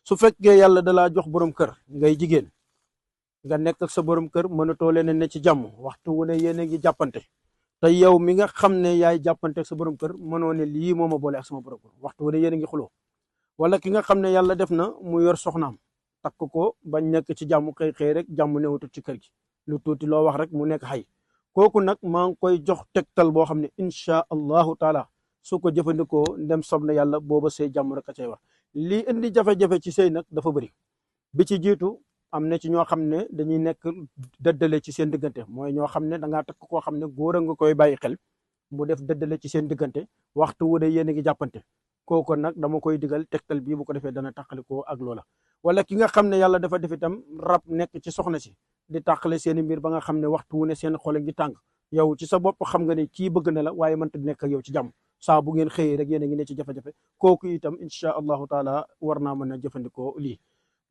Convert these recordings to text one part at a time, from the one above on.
su fekkee yàlla dalaa jox borom kër ngay jigéen nga nekk ak sa borom kër mënatoo leen ne ci jàmm waxtu wu ne yéen a ngi jàppante te yow mi nga xam ne yaay jàppante ak sa borom kër mënoo ne lii moo ma boole ak sama borom kër waxtu wu ne yéen a ngi xuloo wala ki nga xam ne yàlla def na mu yor soxnaam takk ko bañ nekk ci jàmm xëy xëy rek jàmm newutut ci kër gi lu tuuti loo wax rek mu nekk xay kooku nag maa ngi koy jox tegtal boo xam ne incha allahu taala su ko jëfandikoo ndem sob na yàlla booba sëy jàmm rek a cay wax lii indi jafe-jafe ci sëy nag dafa bëri bi ci jiitu am na ci ñoo xam ne dañuy nekk dëddale ci seen diggante mooy ñoo xam ne da ngaa takk koo xam ne góor a nga koy bàyyi xel mu def dëddale ci seen diggante waxtu wu de yéen a ngi jàppante kooku nag dama koy digal tegtal bii bu ko defee dana tàqalikoo ak loola wala ki nga xam ne yàlla dafa def itam rab nekk ci soxna si di tàqale seen i mbir ba nga xam ne waxtu wu ne seen xol ngi tàng yow ci sa bopp xam nga ne kii bëgg na la waaye mënta nekk ak yow ci jàmm saa bu ngeen xëyee rek yéen a ngi ne ci jafe-jafe kooku itam incha allahu taala war naa mën a jëfandikoo lii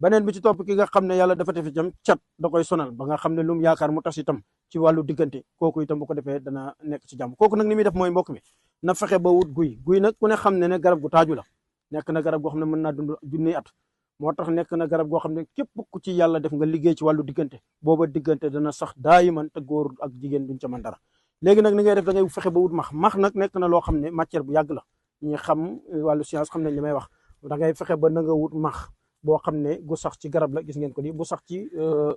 beneen bi ci topp ki nga xam ne yàlla dafa def itam cat da koy sonal ba nga xam ne lu mu yaakaar mu tas itam ci wàllu diggante kooku itam bu ko defee dana nekk ci jàmm kooku nag ni muy def mooy mbokk mi na fexe ba wut guy nag ku ne xam ne garab gu taaju la nekk na garab goo xam ne mën naa dund junniy at moo tax nekk na garab goo xam ne képp ku ci yàlla def nga liggéey ci wàllu diggante booba diggante dana sax daayiman te góor ak jigéen duñ ca mën dara léegi nag ni ngay def da ngay fexe ba wut max nag nekk na loo xam ne matière bu yàgg la ñi xam wàllu science xam nañ li may wax da ngay fexe ba na nga wut max boo xam ne gu sax ci garab la gis ngeen ko ni bu sax ci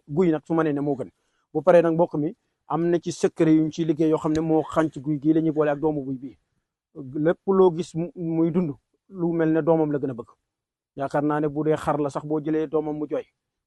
guy nag su ma nee ne moo gën bu paree nag mbokk mi am na ci secret yuñ ciy liggéey yoo xam ne moo xànc guy gii la ñuy boole ak doomu buy bii lépp loo gis muy dund lu mel ne doomam la gën a bëgg yaakaar naa ne bu dee xar la sax boo jëlee doomam mu jooy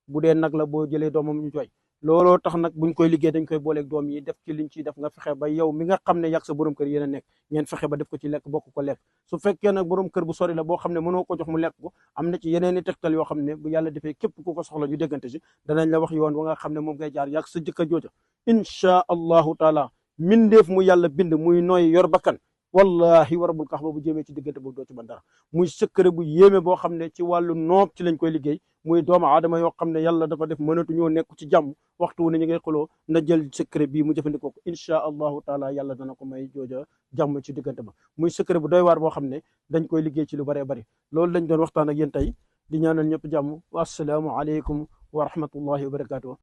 bu dee nag la boo jëlee doomam mu jooy looloo tax nag buñ koy liggéey dañ koy booleeg doom yi def ci liñ ciy def nga fexe ba yow mi nga xam ne yàgg sa borom kër yéen a nekk ngeen fexe ba def ko ci lekk bokk ko lekk su fekkee nag borom kër bu sori la boo xam ne mënoo ko jox mu lekk ko am na ci yeneen i tegtal yoo xam ne bu yàlla defee képp ku ko soxla ñu déggante si danañ la wax yoon wa nga xam ne moom ngay jaar yàgg sa jëkkër jooja inchaa allahu taala mindeef mu yàlla bind muy nooy yor bakkan wallahi wa rabbul kax ba bu jéemee ci diggante boobu doo ci mën dara muy secret bu yéeme boo xam ne ci wàllu noob ci lañ koy liggéey muy doomu aadama yoo xam ne yàlla dafa def mënatu ñoo nekk ci jàmm waxtu wu ne ñu ngay xuloo na jël secret bii mu jëfandikoo ko inchaa allahu taala yàlla dana ko may jooja jàmm ci diggante ba muy secret bu doy waar boo xam ne dañ koy liggéey ci lu bëree bëri loolu lañ doon waxtaan ak yéen tey di ñaanal ñëpp jàmm wa assalaamu aleykum wa rahmatullahi wa barakatuh